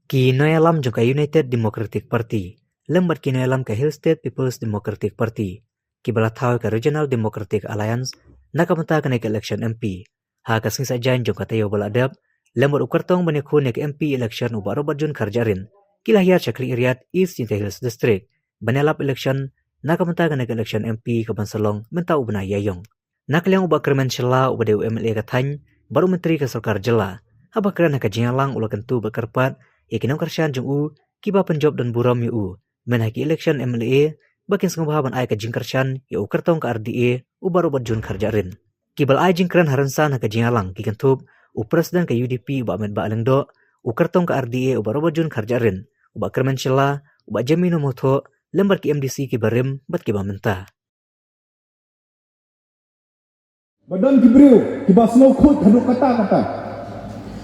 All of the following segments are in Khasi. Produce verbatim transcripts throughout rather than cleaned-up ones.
Ki nongïalam jong ka United Democratic Party lem bad ki nongïalam ka Hill State People's Democratic Party kiba la thaw ïa ka Regional Democratic Alliance na ka bynta kane ka election M P ha ka sngi Saitjaiñ jong ka taïew ba la dep, lem bad u kyrtong ban ïakhun ïa ka M P election u Bah Robert June Kharjahrin, ki la hiar sha Khliehriat, East Jaiñtia Hills District ban ïalap election na ka bynta kane ka election M P kaban sa long mynta u bnai Ïaïong. Na ka liang u Bah Kyrmen Shylla uba dei u M L A ka thaiñ bad u Myntri ka Sorkar Jylla, haba kren ha ka jingïalang u la kyntu bad kyrpad ïa ki nongkyrshan jong u kiba pynjop don burom ïa u mynha ki election M L A ba kin sngewbha ban ai ka jingkyrshan ïa u kyrtong ka R D A u Bah Robert June Kharjahrin. Kiba la ai jingkren ha rynsan ha ka jingïalang ki kynthup u President ka U D P u Bah Metbah Lyngdoh, u kyrtong ka R D A u Bah Robert June Kharjahrin, u Bah Kyrmen Shylla, u Bah Jemino Mawthoh, lem bad ki M D C kiba rim bad kiba mynta. Ba don ki briew kiba sngewkhuid haduh katta katta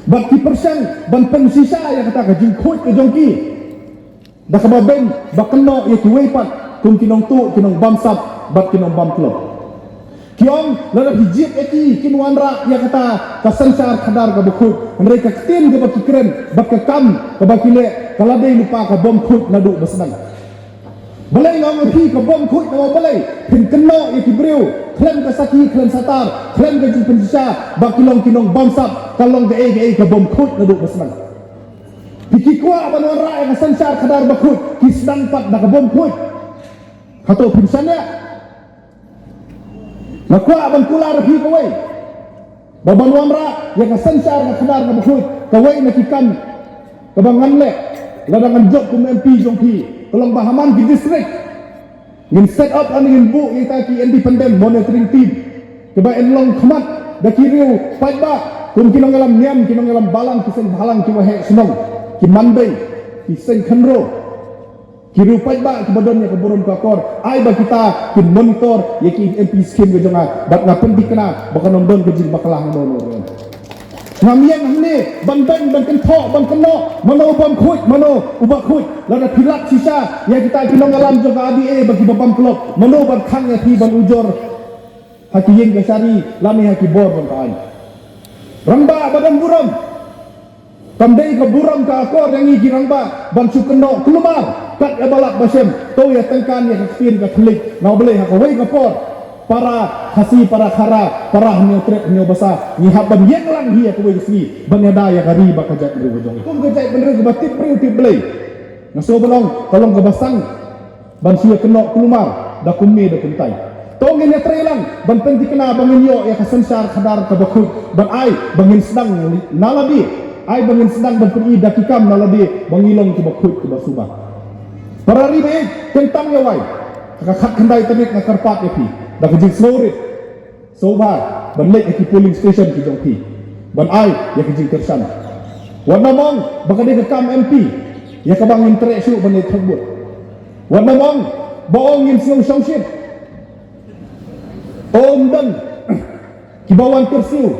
bad ki pyrshang ban pynshisha ïa kata ka jingkhuid ka jong ki da kaba beiñ ba kynnoh ïa kiwei pat kum ki nongtuh, ki nongbamsap bad ki nongbamklop. Ki ong lada phi jied ïa ki kin wanrah ïa kata ka synshar khadar kaba khuid, hynrei ka ktien kaba ki kren bad ka kam kaba ki leh ka la dei lypa ka bym khuid naduh ba sdang. Balei nga ong ïa phi ka bym khuid? Namar balei? Phin kynnoh ïa ki briew khlem ka sakhi, khlem satar, khlem ka jingpynshisha ba ki long ki nongbamsap, ka long kaei kaei ka bym khuid naduh ba sdang. Phi ki kwah ban wanrah ïa ka synshar khadar ba khuid, ki sdang pat da ka bym khuid. Hato phin shaniah? Nga kwah ban kular ïa phi kawei ba ban wanrah ïa ka synshar ka khadar kaba khuid, kawei na ki kam kaba ngan leh lada ngan jop kum M P jong phi ka long ba ha man ki district ngin set up, ngin buh ïa kita ki independent monitoring team kiba in long khmat da ki riew paidbah kum ki nongïalam niam, ki nongïalam balang, ki seng bhalang, ki waheh shnong, ki manbei, ki seng khynraw, ki riew paidbah kiba don ïa ka burom ka akor, ai ba kita kin monitor ïa ki M P scheme ka jong nga. Bad nga pynthikna ba kan ym don ka jingbakla hangno hangno ruh. Ngam ïeng hangne ban beiñ, ban kynthoh, ban kynnoh mano u bym khuid, mano u ba khuid. Lada phi lap shisha ïa kita ki nongïalam jong ka R D A ba kiba bamklop, mano ban khang ïa phi ban ujor ha ki ïing ka shari lane ha ki bor ban ka aiñ? Rangbah ba don burom. Kam dei ka burom ka akor ïa ngi ki rangbah ban shu kynnoh kulmar kat ïa ba lap ba shem, to ïa tyngkan ïa ka ktien ka thylliej. Namar balei? Ha kawei ka por para Khasi, para Khara, para Hynñiewtrep Hynñiewbasa ngi hap ban ïeng lang hi ha kawei ka sngi ban ïada ïa ka ri bad ka jaitbynriew ka jong ngi. Kum ka jaitbynriew kaba tip briew tip Blei, nga sngew ban ong ka long kaba sang ban shu ïa kynnoh kulmar da kumne da kumtai. To ngin ïatrei lang ban pynthikna ba ngin ïoh ïa ka synshar khadar kaba khuid, ban ai ba ngin sdang na lade, ai ba ngin sdang ban pyni da ki kam na lade ba ngi long kiba khuid kiba suba. Para ri baieit, kyntang ïa wai, ha ka khatkhyndai tarik nga kyrpad ïa phi da ka jingsngewrit, sngewbha ban leit ha ki polling station ki jong phi ban ai ïa ka jingkyrshan. Wat nym ong ba ka dei ka kam M P ïa kaba ngin treh shuh ban leit thok vote. Wat nym ong ba ong ngin sngew shongshit. Ym don kiba wan kyrsiew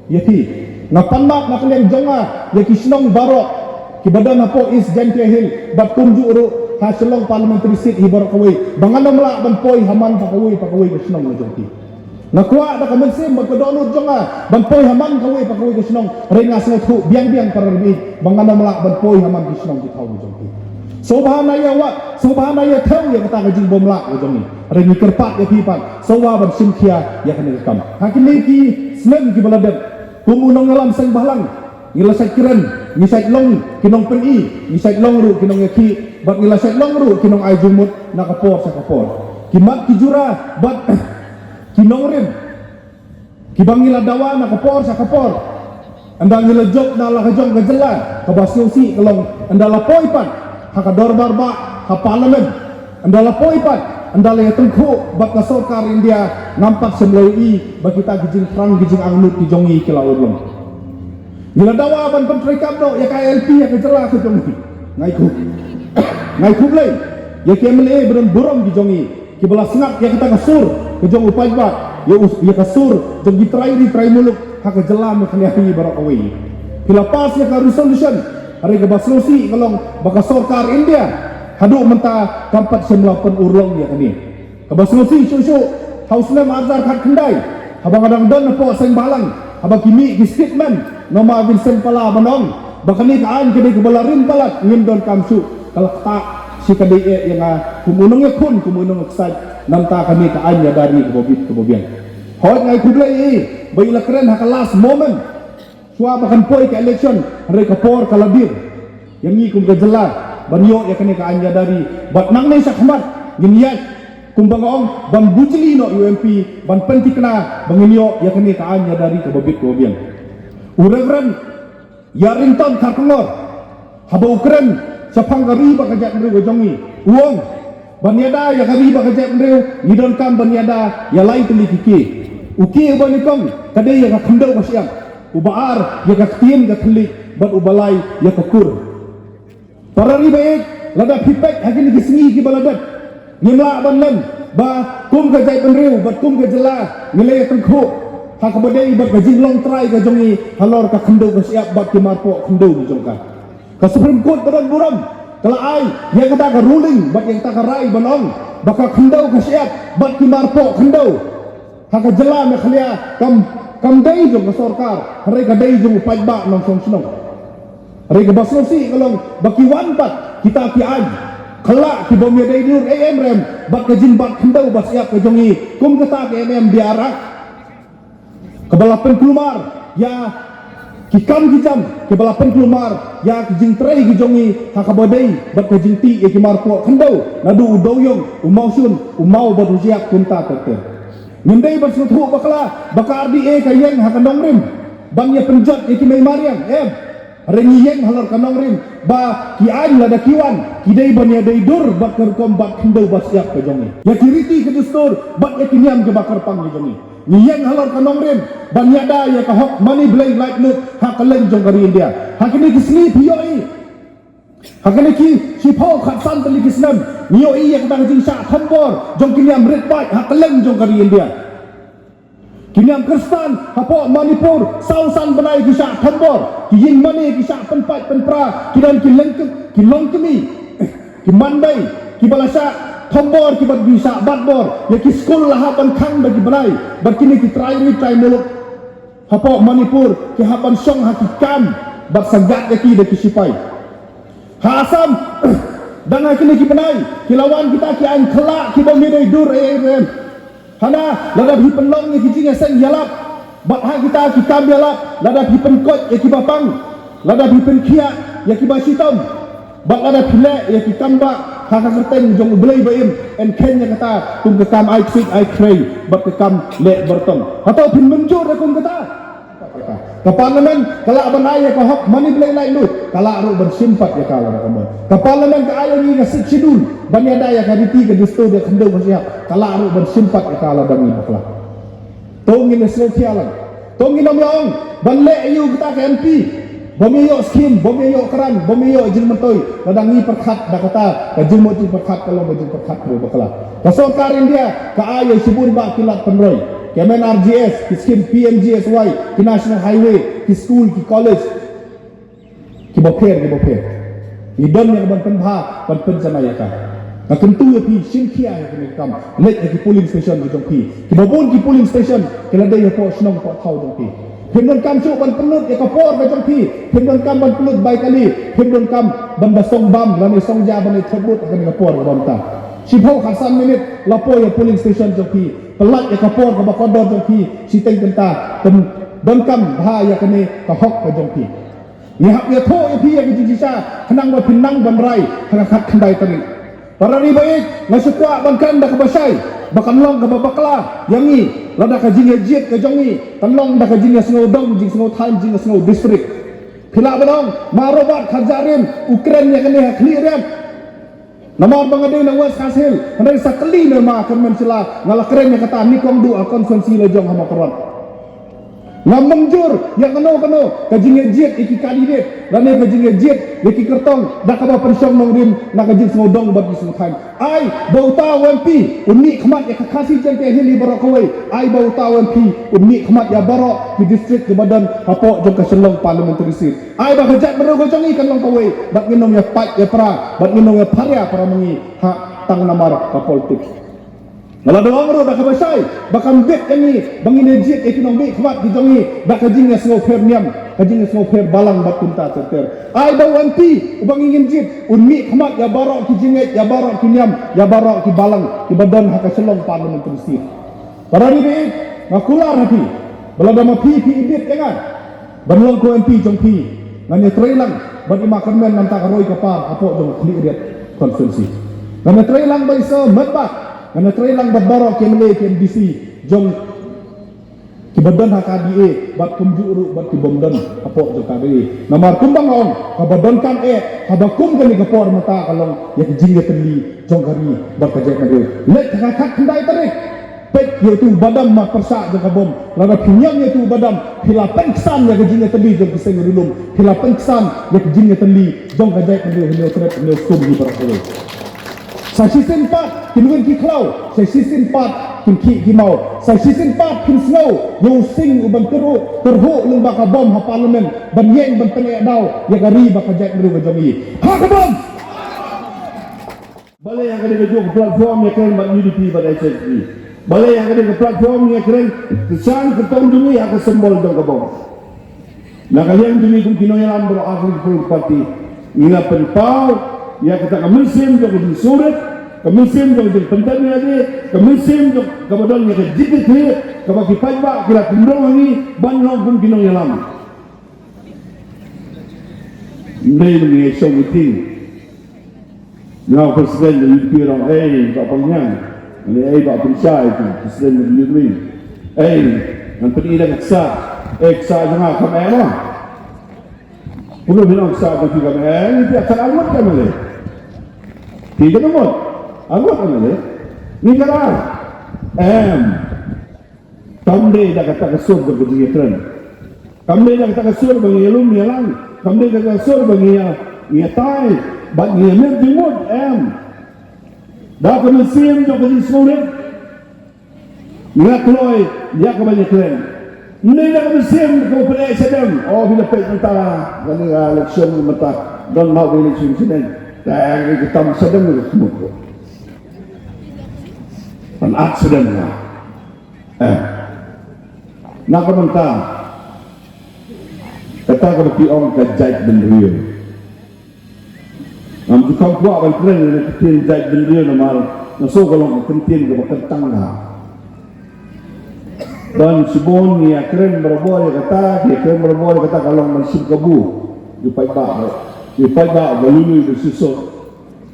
ïa phi. Nga pan map na ka liang jong nga ïa ki shnong baroh kiba don hapoh East Jaintia Hills bad kumjuh ruh ha Shillong Parliamentary Seat hi baroh kawei ba ngan ym lah ban poi ha man pa kawei pa kawei ka shnong na jong phi. Nga kwah da ka mynsiem bad ka dohnud jong nga ban poi ha man kawei pa kawei ka shnong, hynrei nga sngewthuh biang biang para ri baieit ba ngan ym lah ban poi ha man ki shnong ki thaw ki jong ki. Sngewbha na ïa wad, sngewbha na ïa thew ïa kata ka jingbymlah ka jong ngi. Hynrei ngi kyrpad ïa phi pat, sngewbha ban shim khia ïa kane ka kam. Ha kine ki snem kiba la dep, kum u nongïalam seng bhalang, ngi la shait kren, ngi shait long ki nongpyni, ngi shait long ruh ki nongïakhih, bad ngi la shait long ruh ki nongai jingmut na ka por sha ka por. Ki mat ki jura bad ki nongrim kiba ngi la dawa na ka por sha ka por. Ynda ngi la jop na la ka jong ka jylla, kaba sngewsih ka long ynda la poi pat ha ka dorbar bah, ha Parliament, ynda la poi pat, ynda la ïatyngkhuh bad ka sorkar India, ngam pat shym la ïohi ba kita ki jingthrang ki jingangnud ki jong ngi ki la urlong. Ngi la dawa ban pyntreikam noh ïa ka I L P ha ka jylla ka jong ngi. Nga ai khublei ïa ki M L A ba don burom ki jong ngi kiba la sngap ïa kata ka sur ka jong u paidbah, ïa u, ïa ka sur jong ki trai ri trai muluk ha ka jylla Meghalaya hi baroh kawei. Phi la pass ïa ka resolution, hynrei kaba sngewsih ka long ba ka sorkar India haduh mynta kam pat shym la pynurlong ïa kane. Kaba sngewsih shuh shuh, ha u snem arhajar khatkhyndai, haba nga dang don hapoh seng bhalang, haba ki mih ki statement na u ma Vincent Pala ban ong Ba kane ka aiñ ka dei kaba la rim palat, ngim donkam shuh ka la ktah shi ka dei eh ïa nga kum u nongïakhun, kum u nongïaksaid na bynta kane ka aiñ ïada ri kaba bit kaba biang. Hooid, nga ai khublei ïa i ba i la kren ha ka last moment shuwa ba kan poi ka election, hynrei ka por ka la dier. Ïa ngi kum ka jylla ban ïoh ïa kane ka aiñ ïada ri, bad nangne shakhmat ngin ïaid, kumba nga ong, ban bujli noh ïa u M P ban pynthikna ba ngin ïoh ïa kane ka aiñ ïada ri kaba bit kaba biang. U Reverend Ïarington Kharkongor, haba u kren shaphang ka ri bad ka jaitbynriew ka jong ngi, u ong, ban ïada ïa ka ri bad ka jaitbynriew, ngi donkam ban ïada ïa lai tylli ki kiei. U kiei uba nyngkong ka dei ïa ka khyndew ka shyiap, uba ar ïa ka ktien ka thylliej, bad uba lai ïa ka kur. Para ri ba ïeit, lada phi peit ha kine ki sngi kiba la dep, ngim lah ban len ba kum ka jaitbynriew bad kum ka jylla ngi la ïatyngkhuh ha kaba dei bad ka jinglong trai ka jong ngi halor ka khyndew ka shyiap bad ki marpoh khyndew ki jong ka. Ka Supreme Court ba don burom ka la ai ïa kata ka ruling bad ïa kata ka rai ban ong ba ka khyndew ka shyiap bad ki marpoh khyndew ha ka jylla Meghalaya kam, kam dei jong ka sorkar, hynrei ka dei jong u paidbah nongshong shnong. Hynrei kaba sngewsih ka long ba ki wan pat kita ki aiñ, ki la ki bym ïadei dur ei ei ruh bad ka jingbat khyndew ba shyiap ka jong ngi, kum kata ka M M B R Act, kaba la pynkulmar ïa ki kam ki jam, kaba la pynkulmar ïa ki jingtrei ki jong ngi ha kaba dei bad ka jingtih ïa ki marpoh khyndew, naduh u dewiong, u mawshun, u maw bad u shyiap, kumta ter ter. Ngim dei ban sngewthuh bakla ba ka R D A ka ïeng ha ka nongrim ban ïa pynjot ïa ki mei mariang, em. Hynrei ngi ïeng halor ka nongrim ba ki aiñ lada ki wan, ki dei ban ïadei dur bad ka rukom bat khyndew ba shyiap ka jong ngi, ïa ki riti ki dustur bad ïa ki niam kiba kyrpang ki jong ngi. Ngi ïeng halor ka nongrim ban ïada ïa ka hok mane blei laitluid ha kylleng jong ka ri India. Ha kine ki sngi phi ïohi, ha kine ki shiphew khatsan tylli ki snem, ngi ïohi ïa kata ka jingshah thombor jong ki niam rit bait ha kylleng jong ka ri India. Ki niam Khristan hapoh Manipur, saw san bnai ki shah thombor, ki ïing mane ki shah pynpait pynpra, ki don ki lengkem, ki longkmie, ki manbei kiba la shah thombor, kiba ki shah batbor, ïa ki skul la hap ban khang da ki bnai, bad kine ki trai ri trai muluk hapoh Manipur ki hap ban shong ha ki kam bad sagat ïa ki da ki shipai. Ha Assam, dang ha kine ki bnai ki la wan kita ki aiñ khyllah ki bym ïadei dur ei ei ruh. Hana lada phi pynlong ïa ki jingïaseng ïalap bad ha kita ki kam ïalap, lada phi pynkoit ïa kiba pang, lada phi pynkhiah ïa kiba shitom, bad lada phi leh ïa ki kam ba ha ka kyrteng jong U Blei ba im, yn kheiñ ïa kata kum ka kam ai ksik ai khrei bad ka kam leh byrtong. Hato phin mynjur ïa kum kata? Ka Parliament ka lah ban ai ïa ka hok mane blei laitluid, ka lah ruh ban shim pat ïa ka lada ka mon. Ka Parliament ka ai ïa ngi ka Sixth Schedule ban ïada ïa ka riti ka dustur, ïa ka khyndew ka shyiap, ka lah ruh ban shim pat ïa ka lada ngi bakla. To ngin ïa sngewthuh lang. To ngin ym ïa ong ban leh aïu kata ka M P bym ïoh skim, bym ïoh kran, bym ïoh jingmyntoi, lada ngi pyrkhat da kata ka jingmut jingpyrkhat ka long ka jingpyrkhat kaba bakla. Ka sorkar India ka ai ïa shibun bah ki lad pynroi, ki M N R G S, ki skim P M G S Y, ki National Highway, ki skul, ki college, kiba pher kiba pher. Ngi don ïa ka ban pynbha ban pynjanai ïa ka. Nga kyntu ïa phi, shim khia ïa kane ka kam, leit ïa ki polling station ki jong phi. Kiba bun ki polling station ki la dei hapoh shnong hapoh thaw jong phi. Phim donkam shuh ban pynlut ïa ka por ka jong phi. Phim donkam ban pynlut bai kali. Phim donkam ban da song bam lane song ja ban ïa thot vote ha kane ka por kaba mynta. Shiphew khatsan minit la poi ïa polling station jong phi. Pynlait ïa ka por kaba kordor jong phi shiteng kynta. Pyn donkam bha ïa kane ka hok ka jong phi. Ngi hap ïathuh ïa phi ïa ka jingshisha khnang ba phin nang ban rai ha ka khatkhyndai tarik. Para ri ba ïeit, nga shu kwah ban kren da kaba shai ba kan long kaba bakla ïa ngi lada ka jingïajied ka jong ngi kan long da ka jingïasngew dong, jingsngew thaiñ, jingsngew district. Phi lah ban ong ma Robert Kharjahrin u kren ïa kane ha khlieh riat. Namar ba nga dei na West Khasi Hills, hynrei sa kali ne ma kyrmen sila nga la kren ïa kata, nyngkong duh ha constituency la jong ha Mawkyrwat. Ngam mynjur ïa kano kano ka jingïajied ïa ki candidate lane ka jingïajied ïa ki kyrtong da kaba pynshong nongrim na ka jingsngew dong bad jingsngew thaiñ. Ai ba uta u M P un mih khmat ïa ka Khasi Jaintia Hills baroh kawei. Ai ba uta u M P un mih khmat ïa baroh ki district kiba don hapoh jong ka Shillong Parliamentary Seat. Ai ba ka jaitbynriew ka jong ngi kan long kawei bad ngin ym ïa pait ïa pra bad ngin ym ïa pharia para ma ngi ha tang namar ka politics. Nga la ong ruh da kaba shai ba kam bit ïa ngi ba ngin ïa jied ïa ki nongmihkhmat ki jong ngi da ka jingïasngewpher niam, ka jingïasngewpher balang bad kumta ter ter. Ai ba u M P uba ngi ngin jied un mihkhmat ïa baroh ki jingngeit, ïa baroh ki niam, ïa baroh ki balang kiba don ha ka Shillong Parliamentary Seat. Para ri baieit, nga kular ha phi ba lada ma phi phi ibit ïa nga ban long ko M P jong phi, ngan ïatreilang ban im kyrmen na ka bynta ka roi ka par hapoh jong ka Khliehriat constituency. Ngan ïatreilang ban sa metbah, ngan ïatreilang bad baroh ki M L A ki M D C jong kiba don ha ka D A bad kumjuh ruh bad ki bym don hapoh jong ka D A. Namar kumba nga ong, kaba donkam eh haba kum kane ka por mynta ka long ïa ka jingïatylli jong ka ri bad ka jaitbynriew. Leit ha ka khatkhyndai tarik, peit ïa utu u badam marpyrshah jong ka bom. Lada phi ñiam ïa utu u badam, phi la pynksan ïa ka jingïatylli jong ka seng ri lum, phi la pynksan ïa ka jingïatylli jong ka jaitbynriew, hynñiew tret hynñiew sum hi baroh kawei. Sa shisien pat kin wan ki khlaw, sa shisien pat kin khih ki maw, sa shisien pat kin sngew ïa u sing uban kyrhuh kyrhuh lyngba ka bom ha Parliament ban ïeng ban pyneh daw ïa ka ri bad ka jaitbynriew ka jong ngi. Ha ka bom! Balei ha kane ka juh ka platform ïakren bad U D P bad H S P? Balei ha kane ka platform ïakren kyrshan kyrtong jong ngi ha ka symbol jong ka bom? Na ka liang jong ngi kum ki nongïalam baroh arphew hynñiew party, ngi la pynpaw ïa kata ka mynsiem jong ka jingsngewrit, ka mynsiem jong ka jingpynthame ïa lade, ka mynsiem jong kaba don ïa ka jingkitkhlieh kaba ki paidbah ki la kyndong ha ngi ban long kum ki nongïalam. Ym dei ba ngi ïa shong meeting. Nga u president u ïa phi rong, ei, Bah Pangñiang. Ngan ïa, ei, Bah Pynshai, u president u ïa phi. Ei, ngan pyni da ka ksah. Ei, ksah jong nga kam eh noh. Kumno phi ong ksah jong phi kam eh? Ngi phi ïa ksah arngut kam eh. Phi ka arngut. Arngut kam eh. Ngi ka ar. Em. Kam dei da kata ka sur ba ngi ïakren. Kam dei da kata ka sur ba ngi ïalum ïalang. Kam dei da kata ka sur ba ngi ïa, ngi ïatai bad ngi ïamih jingmut, em. Da ka mynsiem jong ka jingsngewrit ngi la kloi ïa kaba ngi kren. Ym dei da ka mynsiem kaba pyneh shadem. Oh, phi la peit mynta, kane ka election mynta, don ma ka election shadem. Te ngi ka tam shadem ngi ka khmut. Pynat shadem nga. Eh. Na ka bynta kata kaba ki ong ka jaitbynriew. Ngam ju kham kwah ban kren ïa ka ktien jaitbynriew namar nga sngew ka long ka ktien kaba kyntang ka. Don shibun ngi ïa kren barabor ïa kata, ngi ïa kren barabor ïa kata ka long ban shim kabu. Ïa paidbah, ïa paidbah ba lui lui ba shisha.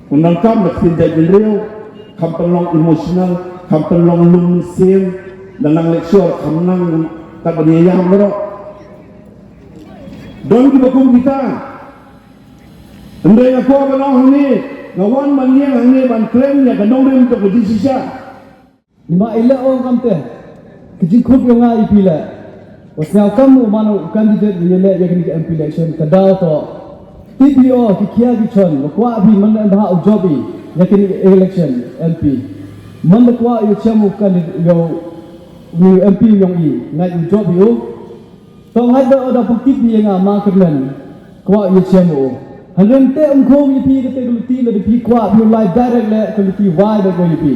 Kumno kam da ktien jaitbynriew, kam pynlong emotional, kam pynlong lum mynsiem, da nang leh shor, kam nang kat ba ïa ïam baroh. Don kiba kum kita. Hynrei nga kwah ban ong hangne, nga wan ban ïeng hangne ban kren ïa ka nongrim jong ka jingshisha. Ngi ma i leh ong kamte. Ka jingkut ïong nga i phi leh. Wa sngewbha kam u mano u candidate u ïaleh ïa kane ka M P election ka daw to. Tip ïa o ki khia ki chon wa kwah phi man em bha u jop i ïa kane ka election M P. Man da kwah ïa chem u candidate ïa u M P ïong i ngai u jop i u. To ngai da o da phi tip ïa nga ma kyrmen. Kwah ïa chem u. Hynrei te um khong ïa phi kate ka luti lada phi kwah phi u lai direct leh ka luti wai da ko ïa phi.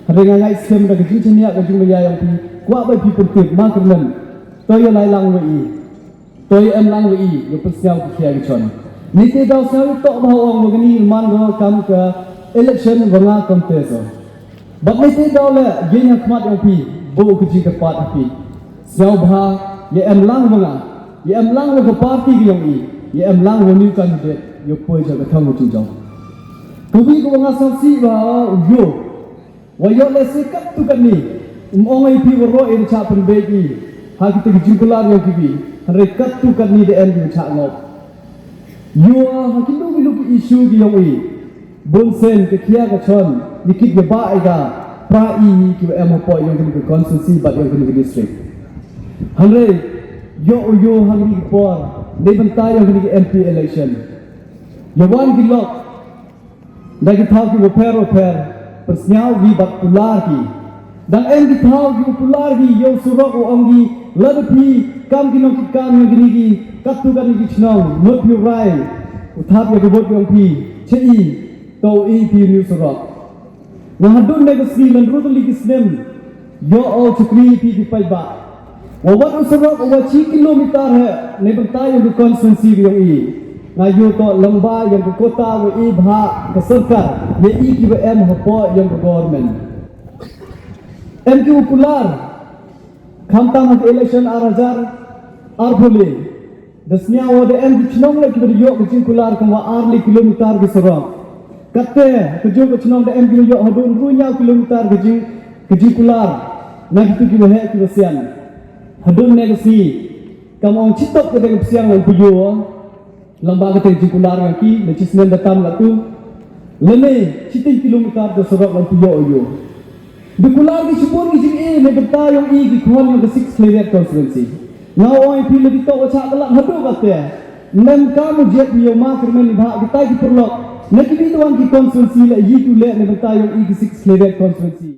Hynrei nga ngeit skhem da ka jingchaniah ka jingmaya ïong phi kwah ba phi pyntip ma kyrmen. To ïa lai lang wa i. To ïa em lang wa i ïa pynsngew ki khia ki chon. Ni te daw sngew to ba ong wa kani man ko kam ka election wa nga contest. Bad ngi te daw leh ïa ha khmat ïong phi, buh ka jingkyrpad ha phi. Sngewbha ïa em lang wa nga, ïa em lang wa ka party ka ïong i, ïa em lang wa new candidate ïa poi jong ka thong u jong. Ka wi ka wa nga sngewsih ba u ïoh. Wa ïoh lehse katto katne. Um ong ïa phi waroh ïa ka chah pynbeit i ha kita ki jingkular ïong ki wi. Hynrei katto katne da em ki wa chah ngop. Ïoh ha kino kino ki issue ki ïong i. Bun sien ka khia ka chon, ïa kit ïa ba ïa ka pra i hi ki wa em hapoh ïong kini ki constituency bad ïong kini ki district. Hynrei ïoh u ïoh ha kini ki por, dei bynta ïong kini ki M P election. Ïa wan ki lok, da ki thaw ki wa pher wa pher, pynsngew ki bad kular ki. Dang em ki thaw ki u kular ki ïa u surok u ong ki lada phi kam ki nongkitkam ïong kini ki katto katne ki chnong mut phi u rai u thap ïa ka vote ïong phi cha i to u i phi u new surok. Nga hadun ne ka sngi lynru tylli ki snem ïoh u chakri ïa phi ki paidbah. Wa wat u surok uwa shi kilometer ha ne bynta ïa ka constituency ka ïong i. Nga ïoh to lamba ïa ka kota wa i bha ka sorkar ïa i kiwa em hapoh ïa ka government. Em kiwa kular khamtam ha ka election ar hajar arphew lai. Da sñiaw wa da em ki chnong la kiwa da ïoh ka jingkular kam wa ar lai kilometer ki surok. Katte ka jong ka chnong da em kiwa ïoh hadun ru ñiaw kilometer ka jing ka jingkular. Na kitu kiwa heh kiwa sian hadun ne ka sngi kam ong chitok ka dei ka psiang lang puyo. Lamba ka dei jingkular nga ki na chi snem da tam la tu. Lane chiteng kilometer da surok lang puyo yo. Da kular ki shibun ki jing e ne bynta ïong i ki khon ïong ka six Khliehriat constituency. Nga ong phi la dito wa chak lak hadu ka te. Nem ka mu jet mi ïong ma kyrmen ni bha ki tai ki pyrlok. Na ki bi tuan ki constituency la yi tu le ne bynta ïong i ki six Khliehriat constituency.